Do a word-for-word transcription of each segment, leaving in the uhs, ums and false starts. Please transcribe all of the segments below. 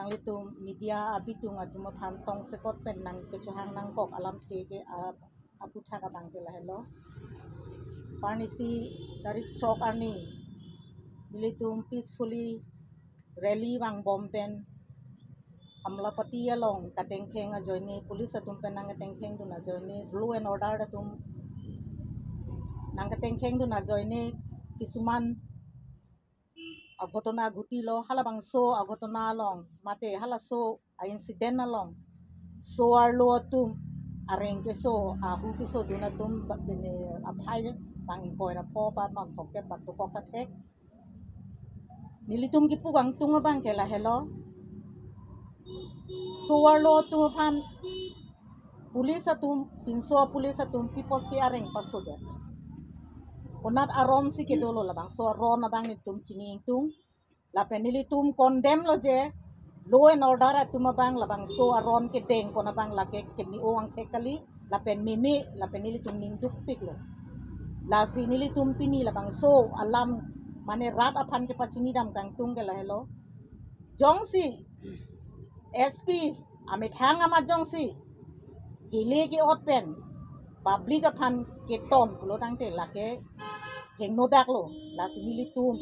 Nanglitum media abitung atum aphan tongsekot pen nangkechohang nangkok alamthe ke, ah, aputhak abang ke lahelo. Arnisi tarik throk arni nelitum peacefully rally vangbom pen Amlapati along katengkheng ajoine, police atum pen nangkatengkhengdun ajoine, law and order atum nangkatengkhengdun ajoine, kisuman aghotona ghotilo, halabangso aghotona along mate halaso a-incident along so-arlo atum areng keso, ahu kesodun atum ba-, bene aphai bang ingkoi ra pho pat bang thomkep bang dokok ta thek. Nelitum kipu kangtung abang ke lahelo. So-arlo atum aphan police atum, pinso police atum pi apotsi areng pasodet? Konat aron si kedolo labangso aron abang nelitum chini ingtung. Lapen nelitum condemn lo je law and order atum abang labangso aron kedengpon abang lake keme-o angthek kali, lapen meme, lapen nelitum ning dukpiklo. Lasi nelitum pini labangso alam mane rat aphan kepachinidam kangtung ke lahelo. Jongsi S P amethang amat jongsi hile ke-ot pen public aphan keton pulo tangte lake hingno daklo. Lasi nelitum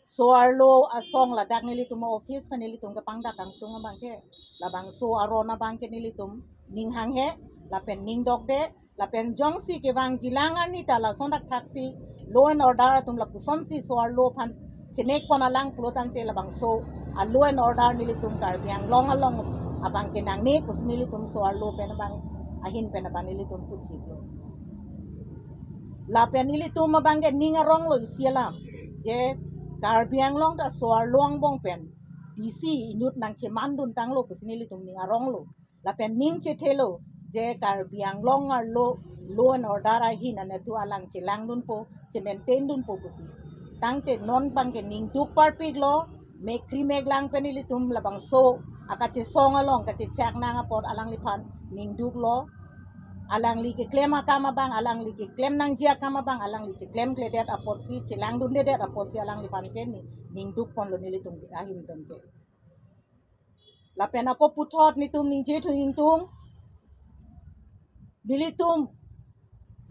so-arlo asong ladak nelitum office pen nelitum kepangdak kangtung abang ke labangso aron abang ke nelitum ning hanghe lapen ning dokde, lapen jongsi kevangjilang arni ta lason dak thaksi law and order atum lapusonsi so-arlo aphan chenekpon alang pulo tangte labangso a-law and order nelitum Karbi Anglong along abang ke nangne pusi nelitum so-arlo pen abang ahin pen abang nelitum puthiplo. Lapen nelitum abang ke ning aronglo isi alam je Karbi Anglong ta so-arlo angbong pen D C inut nangchemandun tanglo pusi nelitum ning aronglo. Lapen ning chethelo je Karbi Anglong arlo law and order ahin anat thu alang chelangdunpo, chemaintaindun po pusi. Tangte non abang ke ning duk parpiklo, mekri meklang pen ilitum labangso akachesong along kachechak nang apot alangliphan ning duklo. Alangli keklem akam abang, alangli keklem nangji akam abang alangli cheklem kledet apotsi, chelangdundedet apotsi alangliphan ke ni ning dukponlo nelitum ahin pen ke. Lapen ako puthot netum ningje thu ingtung. Nelitum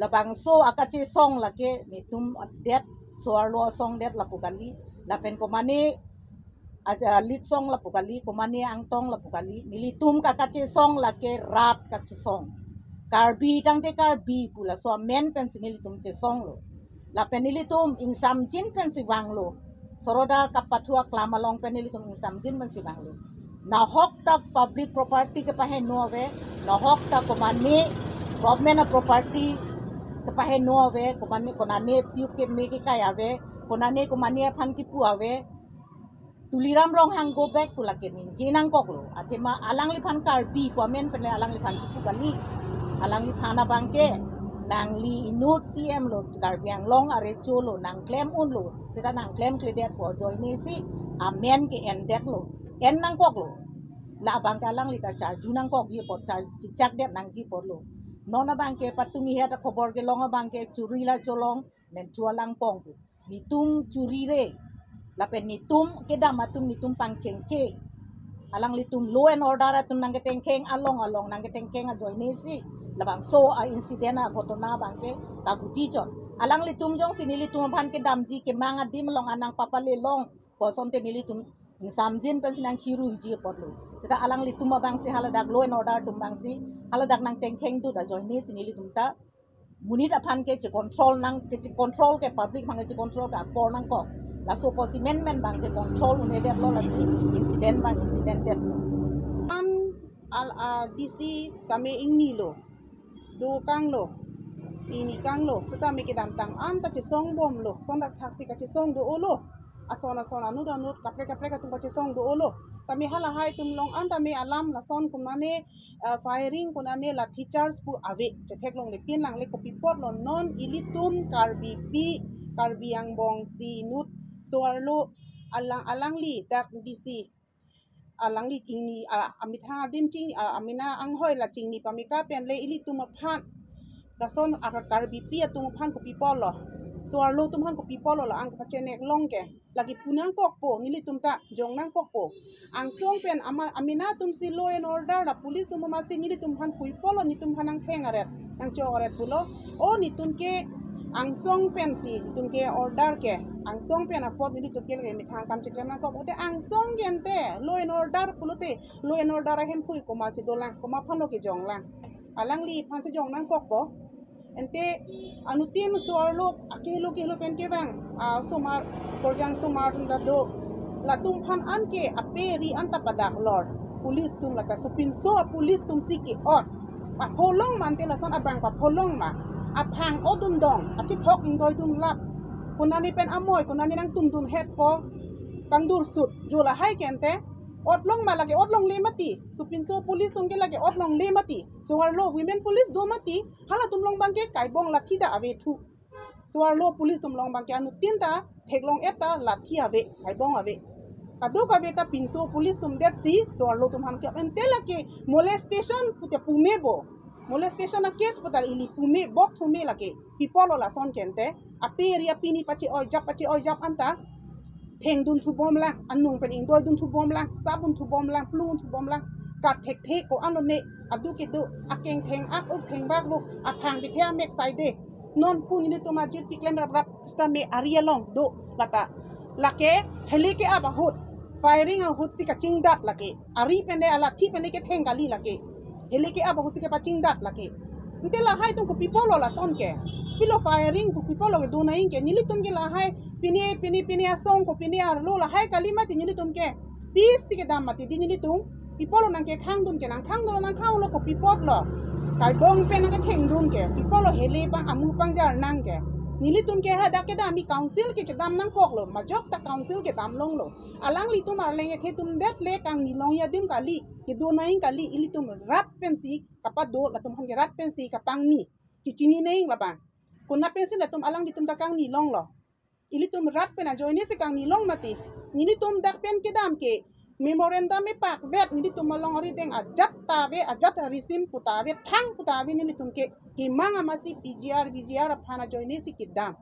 labangso akachesong lake netum det, so-arlo asong det lapu kali. Lapen komane aja litsong lapu kali, komane angtong lapu kali. Nelitum ka kachesong lake rat kachesong. Karbi tangte Karbi pu laso amen pensi nelitum chesonglo. Lapen nelitum ingsamjin pensi vanglo. Soroda kapathu aklam along pen nelitum ingsamjin pensi vanglo. Nahok ta public property kepaheno ave, nahok ta komane government a-property kepaheno ave, komane konane tube keme kekai ave, konane komane aphan kipu ave. Tuliram Ronghang go back pu lake ningje nangkoklo. Athema alangliphan Karbi pu amen pen alangliphan kipu kali. Alangliphan abang ke nangli inut C M lo, Karbi Anglong arecho lo, nangklem unlo, seta nangklem kledet pu ajoine si amen ke-endetlo. En nangkoklo. La abang ke alangli ta charju nangkokji apot, char-, chechakdet nangji apotlo. Non abang ke patumi het akhobor kelong abang ke churi la cholong, menthu alang pong pu. Netum churi re. Lapen netum kedam atum netum pangchengche. Alanglitum law and order atum nangketengkheng along along nangketengkheng ajoine si labangso a-incident aghotona abang ke kaguti chot. Alanglitum jongsi nelitum aphan kedamji kemang adim along anang papale long pu asonte nelitum ingsamjin pensi nangchiruiji apotlo. Seta alanglitum abang si haladak law and order atum abang si haladak nangtengkhengdun ajoine si nelitum ta monit aphan ke che-control nang, ke che-control ke public aphan ke che-control ke apor nangkok. Laso apotsi menmen abang ke control un-edetlo, lasi incident abang incident detlo. An al a D C tame ingnilo, do kanglo, ingni kanglo, setame kedamtang an ta chesongbomlo, son dak thaksi kachesong do-olo. Ason ason anut anut kaprek kaprek atum kachesong do-olo. Tame halahai atum along an tame alam lason komane, ah, firing konane lathi charge pu ave. Chetheklongle, pinlangle, kopi apotlo non ilitum Karbipi, Karbi angbong si inut so-arlo alang, alangli dak D C alangli ingni, ah, amethang adim ching, ah, amena anghoi la chingni pameka penle ilitum aphan, lason a Karbipi atum aphan kopi apotlo. So-arlo atum aphan kopi apotlo la-an kapachenek long ke. Lake pu nangkokpo, nelitum ta jong nangkokpo. Angsong pen ama, amena atum si law and order la police atum amatsi nelitum aphan pu apotlo, nelitum aphan nangtheng aret, nangchok aret pulo. O nelitum ke angsong pensi, nelitum ke order ke. Angsong pen apot nelitum ke lake methang akam cheklem nangkok. Te angsong ke ante, law and order pulote, law and order ahemphu komatsi dolang, komat aphanlo kejonglang. Alangli aphansi jong nangkokpo. Ante anuttin so-arlo akehelo kehelo pen kevang, ah, osomar, korjang osomar atum ta do. Latum aphan anke ape ri anta padak lor. Police atum lata sopinso a-police atum si ke-ot. Papholong ma ante lason abang papholong ma. Aphang odun dong, achithok ingdoidun lap. Konane pen amoi, konane nangtumdun hetpo. Pangdursut, jo lahai ke ante. Otlong ma lake otlongle mati. Sopinso police atum ke lake otlongle mati. So-arlo women police do mati. Halatum along abangke kaibong lathi ta ave thu. So-arlo police atum along abangke anuttin ta theklong-et ta lathi ave, kaibong ave. Kadokave ta pinso police atum detsi so-arlo atum aphan ke ante lake molestation pute pume bo. Molestation a-case puta ili pume bok thume lake. Pi apotlo lason ke ante. Ape ri ape hini pache-oi jap, pache-oi jap anta. Thengdun thubomlang, anung pen ingdoidun thubomlang, sabun thubomlang, plung thubomlang, kat thekthek ko-an lone, adu kedo, akeng theng ak uk theng bak buk, aphang pithe amek saide. Non pu nelitum ajir piklem raprap sitame ari along do lata. Lake, hele ke-ap ahut, firing ahut si kachingdat lake. Ari pen le alathi pen le ketheng kali lake. Hele ke-ap ahut si kepachingdat lake. Ante lahai atum kopi apotlo lason ke. Pilo firing kopi apotlo kedo nangji ke. Nelitum ke lahai pine, pine, pine asong ko pine arlo lahai kali mati nelitum ke. Peace si kedam mati di nelitum. Pi apotlo nangkekhangdun ke, nangkhangdunlo, nangkhanglo kopi apotlo. Kaibong pen nangkethengdun ke. Pi apotlo hele abang amu abang jar nang ke. Nelitum ke hadak kedam i council ke chedam nangkoklo. Majok ta council kedam longlo. Alanglitum arleng ethe atum det le kangni longji adim kali, kedo nangji kali, ilitum rat pensi kapado, latum aphan ke rat pensi kapangni. Kechini nangji labang. Konat pensi latum alanglitum ta kangni longlo. Ilitum rat pen ajoine si kangni long mati. Nelitum dak pen kedam ke memorandum epakvet, nelitum along arideng ajat ta ave, ajat arisim pu ta ave, thang pu ta ave, nelitum ke kemang amatsi P G R, V G R aphan ajoine si kedam.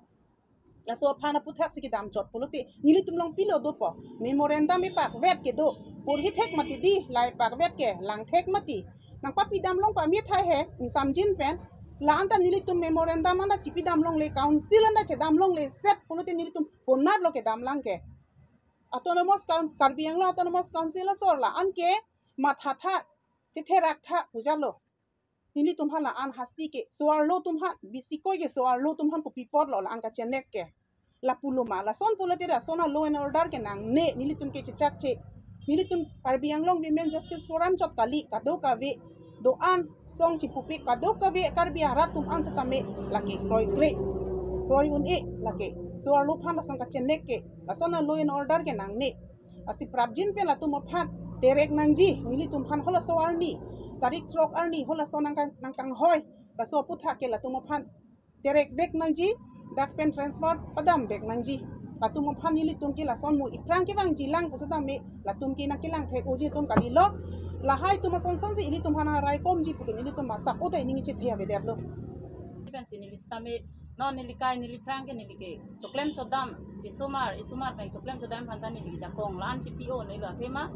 Laso aphan aphuthak si kedam chot pulote, nelitum along pilo dopo. Memorandum epakvet kedo. Porhi thek mati di, la epakvet ke, lang thek mati. Nangpapidam long pame thai he, ingsamjin pen. La anta nelitum memorandum anta chipidam longle, council anta chedam longle, set pulote nelitum konatlo kedam lang ke. Autonomous Council, Karbi Anglong Autonomous Council asor la-an ke, matha tha, thetherak tha, pujalo. Nelitum aphan la-an hasti ke, so-arlo atum aphan, bisikoi ke so-arlo atum aphan kopi apotlo la-an kachenek ke. Lapulo ma, lason pulote lason a-law and order ke nangne, nelitum ke chechakche. Nelitum Karbi Anglong Women Justice Forum chot kali, kadokave, do-an, song chipupe, kadokave, Karbi arat atum an setame, lake, kroikre. Kroi un-e, lake. So-arlo aphan lason kachenek ke, lason a-law and order ke nangne. Lasi prapjin pen latum aphan terek nangji, nelitum aphan halaso arni, tarik throk arni, halaso nangkang, nangkanghoi, laso aphuthak ke latum aphan terekvek nangji, dak pen transfer padamvek nangji. Latum aphan nelitum ke lason mo iphrang kevangji lang pu setame, latum ke nangkelang thek-oji atum kalilo. Lahai atum ason son si ilitum aphan raikomji pu ke nelitum masak ota ining chethe avedetlo. Pensi neli setame non neli kai neli phrang ke neli ke choklem chodam, isomar, isomar pen choklem chodam aphan ta neli ke jakong la-an chipi-o neli lo athema.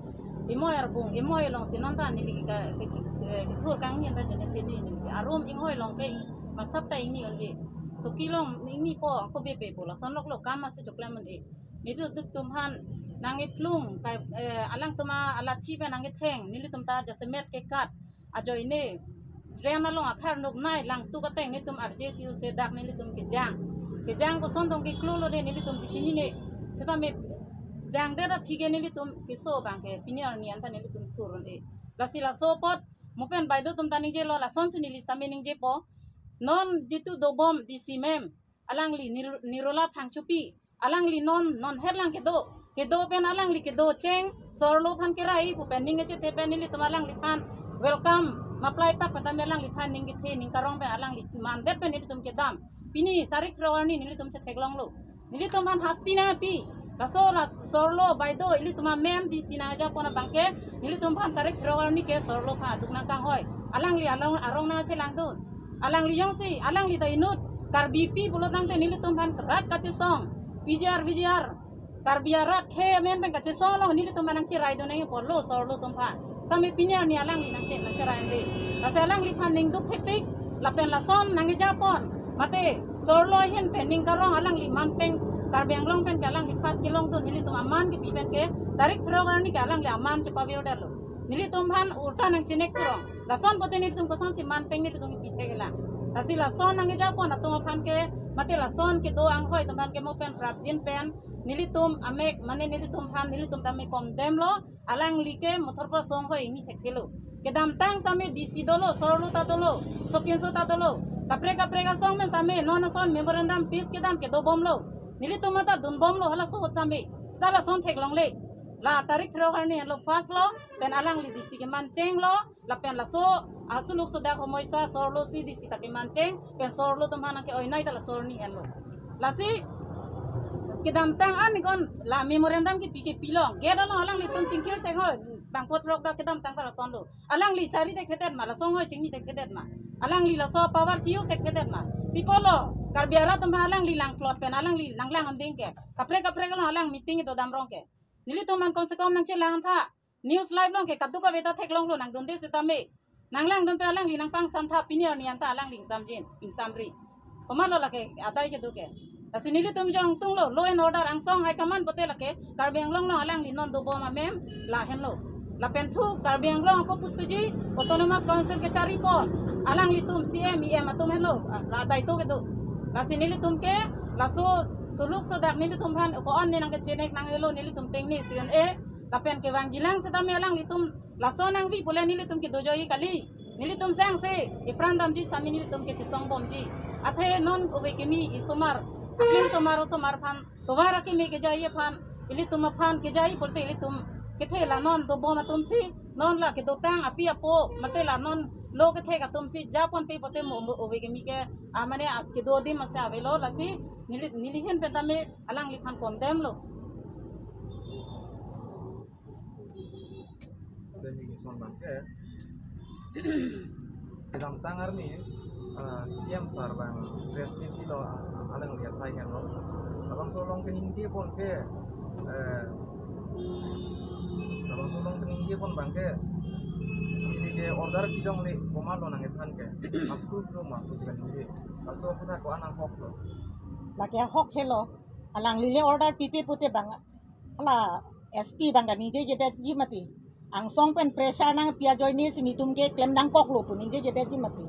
Imoi arbung, imoi along si non ta neli ke ka, ke, ke, eh, kethur kangni ta jene tene neli ke. Arum inghoi along ke masap ta ingni un-e. Soki along ingnipo, ako bebepo, lason loklo kam asi choklem un-e. Nelitum atum aphan nangkeplung, kai, eh, alangtum alathi pen nangketheng, nelitum ta jasemet kekat. Ajoine, ren along akhar nuknai langtuk ateng nelitum arje si use dak nelitum kejang. Kejang koson tong keklulo de nelitum chichinine. Setame jangdet aphi ke nelitum keso abang ke pini arni anta nelitum thur un-e. Lasi laso apot mo pen baido atum ta ningjelo, lasonsi neli setame ningjepo. Non jitu dobom D C ma'am, alangli Nir-, Nirola Phangchopi, alangli non, non het lang kedo. Kedo pen alangli kedo cheng, so-arlo aphan kerai pu pen ning kechethe pen nelitum alangliphan welcome, maplai pak pen tame alangliphan ning kethe, ning karong pen alangli mandet pen nelitum kedam. Pini tarik throk arni nelitum chetheklonglo. Nelitum aphan hasti nangpi. Laso la so-arlo baido, ilitum a-ma'am D C nangjaponji abang ke, nelitum aphan tarik throk arni ke so-arlo aphan aduk nangkanghoi. Alangli along arong nangchelangdun. Alangli jongsi, alangli ta inut, Karbipi pulo tangte nelitum aphan rat kachesong, P G R, V G R, Karbi arat khei amen pen kachesong along nelitum aphan nangcherai do nangji apotlo sorlo atum aphan. Tame pini arni alangli nangche nangcherai ande. Lasi alangliphan ning dukthepik, lapen lason nangkejapon. Mate sorlo ahin pen ning karong alangli manpeng, Karbi Anglong pen ke alangli first kelongdun, nelitum aman kepi pen ke tarik throk arni ke alangli aman chepavirdetlo. Nelitum aphan ulta nangchenek kurong. Lason pote nelitum kosonsi manpeng nelitum kepithek kelang. Lasi lason nangkejapon atum aphan ke, mate lason kedo anghoi atum aphan ke mo pen prapjin pen nelitum amek, mane nelitum aphan nelitum tame condemn lo. Alangli ke mothor po songhoi ingni thekthelo. Kedamtang same D C dolo, sorlo ta dolo, sopinso ta dolo. Kaprek kaprek asong pen same non ason memorandum peace kedam kedobomlo. Nelitum mata dunbomlo halaso ahut tame. Seta lason theklongle. La tarik throk arni henlo first lo, pen alangli D C kemanchenglo, lapen laso asuluk sodak homoisa sorlo si D C ta kemancheng, pen sorlo atum aphan ke oinai ta laso arni henlo. Lasi kedamtang an kon la memorandum kepi kepilong. Gate along alanglitum chingkir chenghoi, bangpho throk dak kedamtang ta lasonlo. Alangli chari thekthedet ma, la songhoi chingni thekthedet ma. Alangli laso power chi-use thekthedet ma. Pi apotlo, Karbi arat atum aphan alangli langplot pen alangli nanglang anding ke. Kaprek kaprek along alang meeting dodam rong ke. Nelitum aphan komse kom nangchelang tha. News live along ke kaduk kave ta theklonglo nangdunde setame. Nanglangdun pen alangli nangpangsam tha, pini arni anta alangli ingsamjin, ingsamri. Komatlo lake adai kedo ke. Lasi nelitum jong tunglo, law and order angsong high command pote lake Karbi Anglong along alangli non dobom amen lahenlo. Lapen thu Karbi Anglong ako puthuji Autonomous Council kecharipon alanglitum C M, E M atum henlo, la adai to kedo. Lasi nelitum ke laso suluk sodak nelitum aphan ko-an ne nangkechenek nang-elo, nelitum tengne C N A. Lapen kevangjilang setame alanglitum lason nangvi pule nelitum kedojoji kali. Nelitum sangse ipran damji setame nelitum kechesongbomji. Athe non ove kimi isomar, aklim somar osomar aphan, tovar akimi kejaiji aphan, ilitum aphan kejaiji pulote ilitum kethe la non dobom atumsi, non la kedotang api apo, mate la non lo kethek atumsi japonpe pulote mo, mo ove kimi ke, ah, mane, ah, kedo adim asi avelo, lasi neli, neli ahin pen tame alangliphan condemn lo. Demi kison abang ke. Kedamtang arni, ah, C M sir abang press meet lo, ah, alangli asai henlo. Labangso along keningjepon ke, eh, labangso along keningjepon abang ke, neli ke order pidongle komatlo nangkethan ke. Approve doma pusi kaningje. Laso aphuthak ko-an ahok lo? Lake ahok helo. Alangli le order pipe pute abang, hala S P abang kaningjejedetji mati. Angsong pen pressure nangpi ajoine si netum ke klem nangkoklo pu ningjejedetji mati.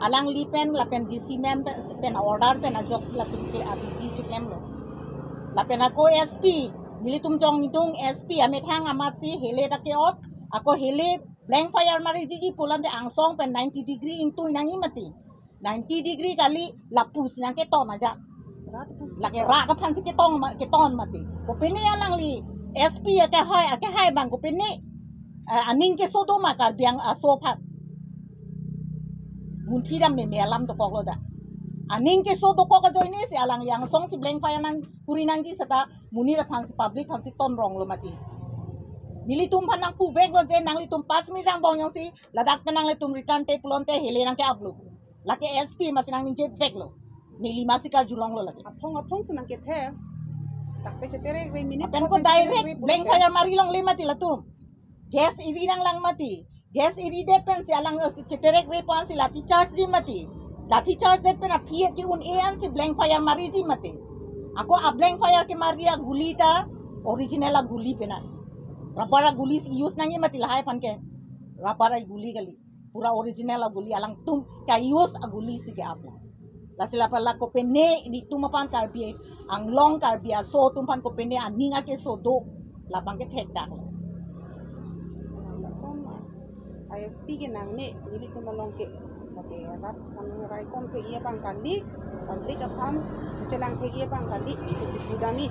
Alangli pen lapen D C ma'am pen, pen order pen ajoksi latum ke abiji chiklemlo. Lapen ako S P, nelitum jong nidung S P amethang amatsi hele ta ke-ot, ako hele blank fire mariji ji pulote angsong pen ninety degree ingtui nangji mati. Ninety degree kali, lapusi nangketon ajat. Rat aphansi. Lake rat aphansi ketong ma, keton mati. Kopine alangli S P akehai, akehai abang kopine, eh, aning keso doma Karbi Anglong aso aphan. Munthi dam meme alam dokoklo da. Aning keso dokok ajoine si alangli angsongsi blank fire nangkuri nangji seta monit aphansi, public aphansi ton ronglo mati. Nelitum aphan nangpuveklo je nanglitum panch minute angbong jongsi ladak pen nanglitum return te pulote hele nangke-aplo. Lake S P amatsi nangningjeveklo. Neli amatsi karjulonglo lake. Aphong aphongsi nangkether. Dak pen cheterekre minute Lapen ko pen direct cheterekre blank pulote fire marilongle mati latum. Gas iri nanglang mati. Gas iridet pensi alang, eh, cheterekre ponsi lathi charge ji mati. Lathi charge det pen aphi ke-un-e ansi blank fire mariji mati. Ako a blank fire kemari aguli ta original aguli pena. Rubber aguli si use nangji mati lahai aphan ke. Rubber aguli kali. Pura original aguli, alangtum ka-use aguli si ke-aplo. Lasi lapen la kopine netum aphan Karbi Anglong Karbi aso atum aphan kopine aning akeso do labang kethekdaklo. Lason ma I S P ke nangne, nelitum along ke, lake rat aphan raikom thekji abang kali, public aphan chelang thekji abang kali, pusi pudamji.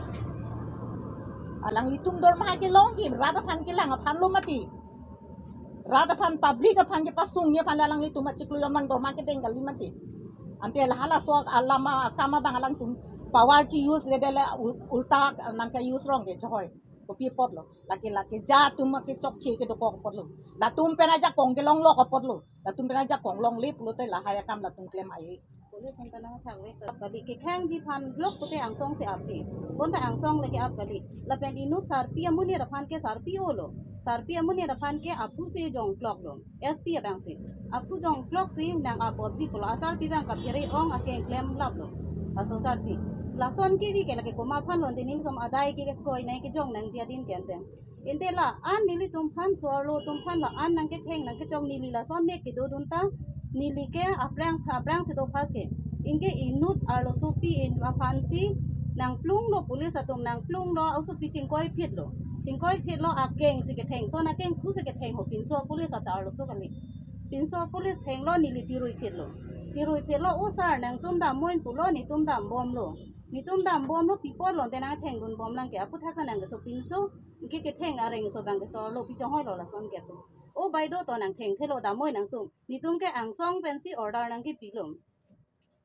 Alanglitum dorma kelong ke rat aphan kelang aphanlo mati. Rat aphan, public aphan kepasungji aphan le alanglitum achiklo jom abang dorma kedeng kali mati. Ante la halaso alam akam abang alangtum power chi-use le dele ul-, ulta nangke-use rong ke chehoi. Kopi apotlo, lake lake ja atum akechokche kedokok apotlo. Latum pen ajakong kelong lok apotlo. Latum pen ajakong longle pulote lahai akam latum klem ai. Police atum ta nang thak vek kali, kekhangji aphan lok pute angsong si apji. Bonta angsong le ke-ap kali. Lapen inut sarpi amonit aphan ke sarpi olo. Sarpi amonit aphan ke aphu si jongkloklo. S P abang si. Aphu jongklok si nang-ap bobji pulo, asarpi abang kaphere ong akeng klem laplo. Laso sarpi. Lason kevi ke lake komat aphan lonte nelitum adai ke koi nai kejong nangji adim ke ante. Ante la-an nelitum aphan, so-arlo atum aphan la-an nangketheng nangkechok, neli laso amek kedodun ta, neli ke aphrang, aphrang si do pas ke. Anke inut arlosopi in aphan si nangplunglo, police atum nangplunglo, osopi chingkoiphitlo. Chingkoiphitlo, akeng si ketheng, son akeng aphu si ketheng ho, pinso police atum arloso kali. Pinso police thenglo, neli chiruiphitlo. Chiruiphitlo, "O sir, nangtum dam moi?" pulo, "Netum dambomlo." "Netum dambomlo, pi apotlo te nangthengdunbom nang ke?" "Aphuthak nang keso pinso, ke ketheng areng so abang ke so-arlo pi chonghoilo lason ke," pu. "O baideo, to nangthengthelo, dam moi nangtum. Netum ke angsong pensi order nangkepilo.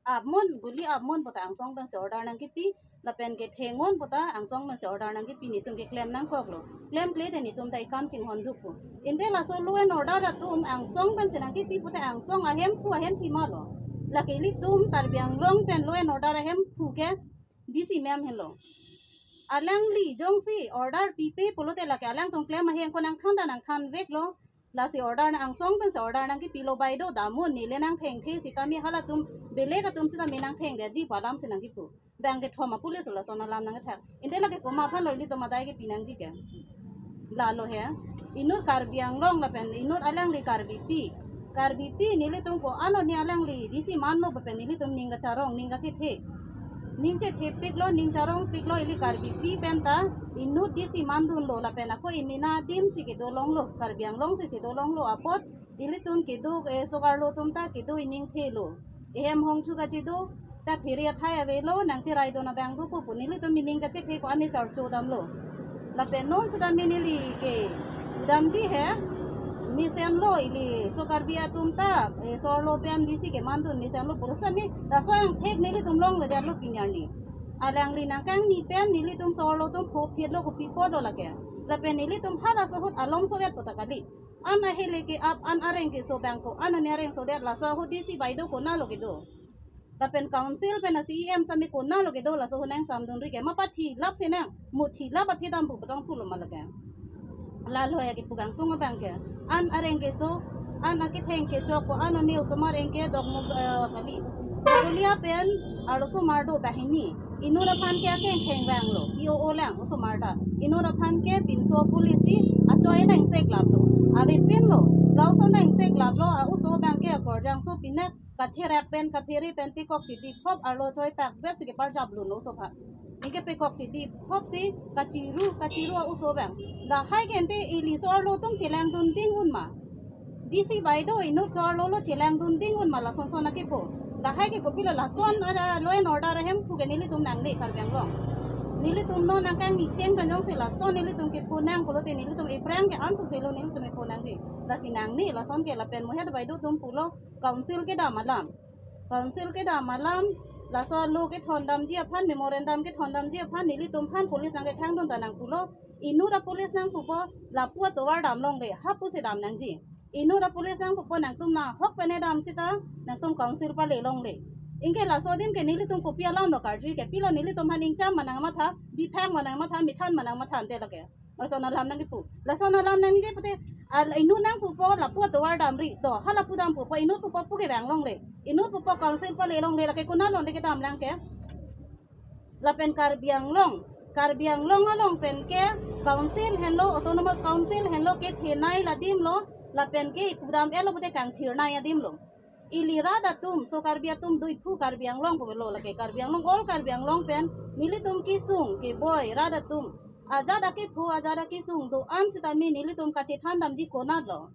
Ap moi, guli ap moi puta angsong pensi order nangkepi, lapen ketheng moi puta angsong pensi order nangkepi, netum keklem nangkoklo. Klemkle te netum ta ekam chinghon duk," pu. Ante laso law and order atum angsong pensi nangkepi pute angsong ahemphu ahemphi malo. Lake ilitum Karbi Anglong pen law and order ahemphu ke D C ma'am henlo. Alangli jongsi order pipe pulote lake alangtum klem ahem ko nangthan ta nangthan veklo. Lasi order nang angsong pensi order nangkepilo, "Baideo, dam moi, neli nangthengthe sitame halatum belek atum sitame nangthengdetji pu alam si nangkipu." Bang kethom apolice lason alam nangkethak. Ante lake komat aphan lo ilitum adai kepi nangji ke? Lalo he. Inut Karbi Anglong lapen inut alangli Karbipi. Karbipi nelitum ko-an oni alangli D C manlo pu pen nelitum ning kacharong, ning kachethe. Ning chethepiklo, ning charongpiklo, ili Karbipi pen ta inut D C mandunlo lapen ako imina adim si kedo longlo, Karbi Anglong si chedo longlo apot ilitum kedo, eh, so-arlo atum ta kedo iningthelo. Ehem hongthu kachedo, ta phere athai avelo, nangcheraidun abang do pu pu nelitum ining kachethek ko-an ne charcho damlo. Lapen non sitame neli kedamji he, mesenlo ili so Karbi atum ta, eh, so-arlo pen D C kemandun mesenlo pu sitame, laso angthek nelitum longledetlo pini arni. Alangli nangkangni pen nelitum so-arlo atum phophitlo, kopi apotlo lake. Lapen nelitum halaso ahut alom sovet puta kali. An ahele ke-ap, an areng keso abang ko-an, an areng sodet, laso ahut D C baideo konatlo kedo? Lapen council pen a-C E M sitame konatlo kedo, laso ahut nangsamdunri ke? Mapathi lap si nang, muthi lap aphi dam pu betong pulo ma lake. Lalo ya kepu kangtung abang ke. An areng keso, an aketheng kechok ko-an oni osomar anke dokmo, eh, kali. Bokolia pen arlosomar do banghini. Inut aphan ke akeng theng vanglo, P O O lang osomar ta. Inut aphan ke pinso police achoi nang seklaplo. Avepinlo, lason nang seklaplo, a-oso abang ke akorjangso pinak katherak pen kaphere pen pekok chedip hop, arlo choi pak ves ke parjap luno oso aphan. Anke pekok chedip hop si kachiru, kachiru a-oso abang. Lahai ke ante ili so-arlo atum chelangdun ding un ma? D C baideo inut so-arlo lo chelangdun ding un ma lason son akepu? Lahai ke kopilo lason, ada law and order ahemphu ke nelitum nangne Karbi Anglong. Nelitum non nangkangni cheng pen jongsi lason nelitum kepu nang pulote nelitum ephrang ke anso selo nelitum epu nangji. Lasi nangne lason ke lapen mohet baideo atum pulo council kedam alam. Council kedam alam, laso law kethondamji aphan, memorandum kethondamji aphan nelitum aphan police nangkekhangdun ta nangpulo. Inut apolice nangpupo, lapu atovar dam longle, hapu si dam nangji. Inut apolice nangpupo, nangtum nahok pen dam sita nangtum council pale longle. Anke laso adim ke nelitum kopi alam lo karjui ke? Pilo nelitum aphan ingcham ma nangmatha, biphak ma nangmatha, mithan ma nangmatha ante lake? Lason alam nangkipu. Lason alam nangji pute, al inut nangpupo, lapu atovar damri. To, ha lapu dam pupo, inut pupo pu ke vang longle. Inut pupo council pale longle, lake konatlo ante kedam lang ke? Lapen Karbi Anglong, Karbi Anglong along pen ke council henlo, autonomous council henlo, kethenei adim lo, lapen ke ipu dam-etlo pute kangthirnei adim lo. Ili rat atum, so Karbi atum duiphu Karbi Anglong pulo lake, Karbi Anglong, all Karbi Anglong pen nelitum kesung keboi rat atum, ajat akephu, ajat akesung do-an sitame nelitum kachethan damji konatlo?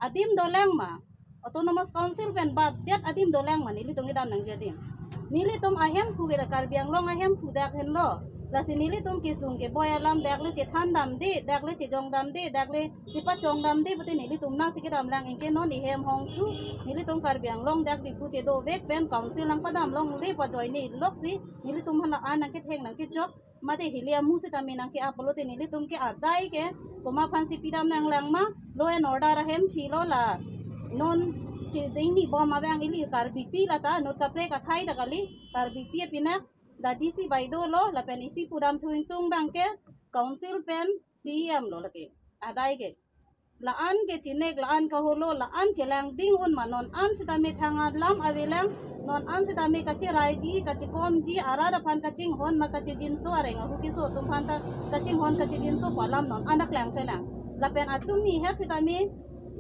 Adim dolang ma? Autonomous Council pen badet adim dolang ma nelitum kedam nangji adim? Nelitum ahemphu ke, Karbi Anglong ahemphu dak henlo. Lasi nelitum kesung keboi alam dak le chethan damde, dak le chejong damde, dak le chepachong damde pute nelitum nasi kedam lang. Anke non ihem hongthu, nelitum Karbi Anglong dak Diphu chedovek pen council nangpadam longle pu ajoine lok si nelitum aphan la-an nangketheng nangkechok Mate hili amu sitame nangke-ap pulote nelitum ke adai ke komat aphansi pidam nanglang ma, law and order ahem philo la. Non cheding ni bom abang ili Karbipi lata, inut kaprek akhei ta kali, Karbipi apinak, la D C bai dolo, lapen isi pudam thu ingtung abang ke, council pen C E M lo lake. Adai ke. La-an ke chinek, la-an kaholo, la-an chelang ding un ma, non an sitame thang alam avelang, non an sitame kacheraiji, kachekomji, arat aphan kachinghon ma kachejinso, areng ahu keso atum aphan ta kachinghon kachejinso pu alam non an dak lang kelang. Lapen atum ni het sitame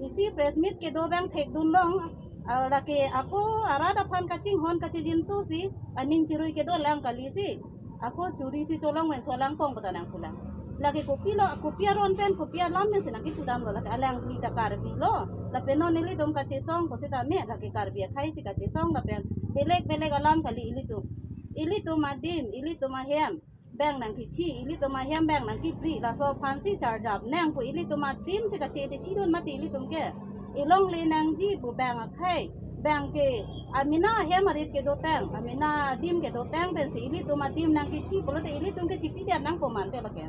isi press meet kedo abang thekdun long, ah, lake ako arat aphan kachinghon kachejinso si aning chirui kedo lang kali si. Ako churi si cholong ven solang pong kota nangpulang. Lake kopi lo, kopi aron pen, kopi alam pen si nangke pudam lo, lake alangli ta Karbi lo. Lapen non ilitum kachesong ko sitame, lake Karbi akhei si kachesong, lapen belek belek alam kali ilitum. Ilitum adim, ilitum ahem, bang nangkethi, ilitum ahem bang nangkepri, laso aphansi charjap nang pu ilitum adim si kache te thidun mati ilitum ke. Ilongle nangji pu bang akhei, bang ke amena ahem arit kedotang, amena adim kedotang pensi ilitum adim nangkethi pulote ilitum ke chipidet nangpo mante lake.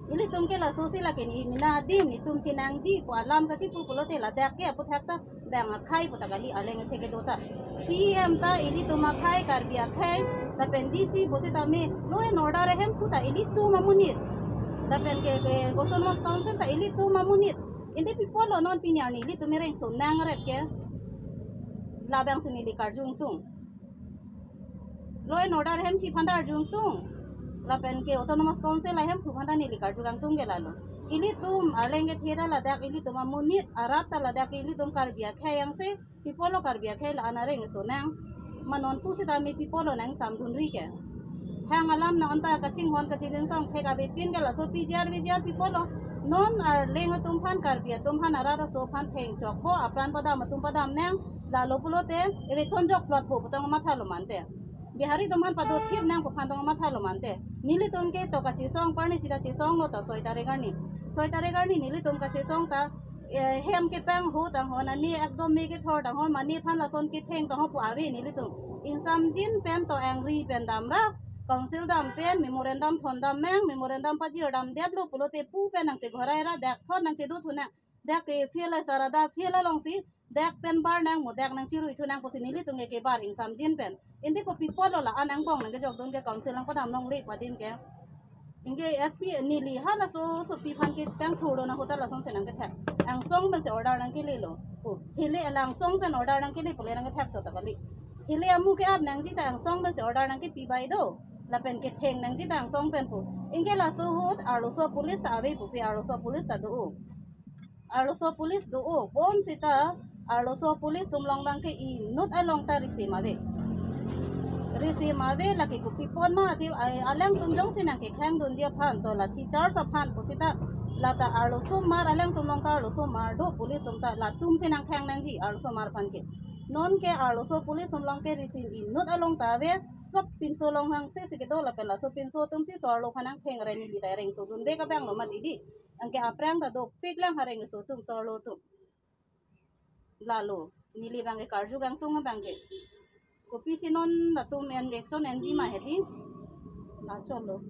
Ilitum ke laso si lake ni mena adim netum chenangji pu alam kachipu pulote ladak ke aputhak ta bang akhei pu ta kali, arleng athe kedo ta. C E M ta ilitum akhei, Karbi akhei, lapen D C pu sitame law and order ahem pu ta ilitum amonit. Lapen ke, ke Autonomous Council ta ilitum amonit. Ante pi apotlo non pini arni ilitum ereng so nang ret ke. Labang si neli karju ingtung. Law and order ahem si aphan ta arju ingtung. Lapen ke Autonomous Council ahem pu aphan ta neli karju ingtung ke lalo. Ilitum arleng kethe ta ladak ilitum amonit, arat ta ladak ilitum Karbi akhei yang si, pi apotlo Karbi akhei la-an areng so nang. Ma non pusitame pi apotlo nangsamdunri ke. Thang alam non ta kachinghon kachejinsong thek avepin ke laso P G R V G R pi apotlo. Non arleng atum aphan, Karbi atum aphan, arat aso aphan thengchokpo, apran padam atum padam nang, lalo pulote eve chonjok plot po pu tong matha lo mante. Bihari atum aphan padothip nang pu aphan tong matha lo mante. Nelitum ke to kachesong parni sida chesong lo to soi tarik arni. Soi tarik arni nelitum kachesong ta, eh, hem kepanghu tanghon, ani ekdom me kethor tanghon, mane aphan lason ketheng tanghon pu ave nelitum. Ingsamjin pen to angri pen damra, council dam pen memorandum thondam nang, memorandum pajir damdetlo pulote pu pen nangcheghorai ra dak thon nangchedo thu nang. Dak ke fail asar ada fail alongsi dak pen bar nang mo, dak nangchirui thu nang pusi nelitum ke kebar ingsamjin pen. Ante kopi apotlo la-an angbong nangkejokdun ke council nangpadam longle pu adim ke. Anke S P neli halaso sopi aphan ke kangthur do nang hotel lason si nangkethek. Angsong pensi order nangkelelo. O, hile alangsong pen order nangkele pule nangkethek chot ta kali. Hile amu ke-ap nangji ta angsong pensi order nangkepi bai do. Lapen ketheng nangji ta angsong pen pu. Anke laso ahut arloso police ta ave pupe, arloso police ta do. Arloso police do, bonsita arloso police atum along abang ke inut along ta risim ave. Risim ave, lake kopi apot ma ati, ai, alangtum jongsi nangkekhang dunji aphan to lathi charge aphan pusita lata arlosomar, alangtum along ta arlosomar do, police atum ta latum si nangkhang nangji arlosomar aphan ke. Non ke arloso police atum along ke risim inut along ta ave, sop pinso along hangse si kedo lapen laso pinso atum si so arlo aphan nangtheng re, neli ta ereng sodun vek abang lo mati di. Anke aphrang ta dopik lang areng aso atum, so arlo atum. Lalo, neli abang ke karju ingtung abang ke. Kopisi non latum en action enji ma hedi. La cholo.